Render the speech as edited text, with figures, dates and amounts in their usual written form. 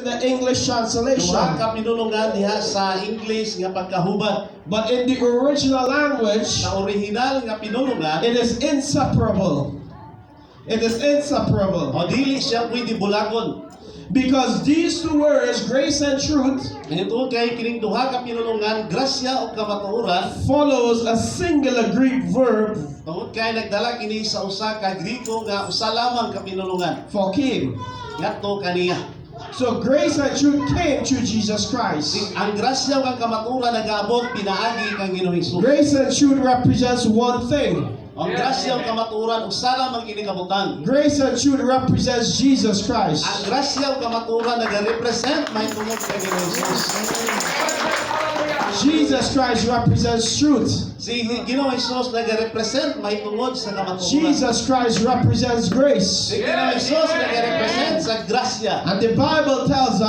the English translation. Duha ka pinulungan diha sa English nga pagkahubad. But in the original language, Sa original nga pinulungan, it is inseparable. It is inseparable. O dili siya pwede bulagon. Because these two words, grace and truth, Tungod kay kining duha ka pinulungan, grasya o kamatuoran, follows a singular Greek verb tungod kay nagdala kini sa usa ka Griko nga usa lamang ka pinulungan for came. Ngadto kaniya. So grace and truth came through Jesus Christ. Ang grasya ug ang kamatuoran nagaabot pinaagi kang Ginoong Hesus. Grace and truth represents one thing. Ang grasya ug kamatuoran usa lamang kini ka butang. Grace and truth represents Jesus Christ. Ang grasya ug kamatuoran nagarepresent mahitungod kang Ginoong Hesus. Jesus Christ represents truth. Si Ginoong Hesus nagarepresent mahitungod sa kamatuoran. Jesus Christ represents grace. Si Ginoong Hesus nagarepresent sa grasya. And the Bible tells us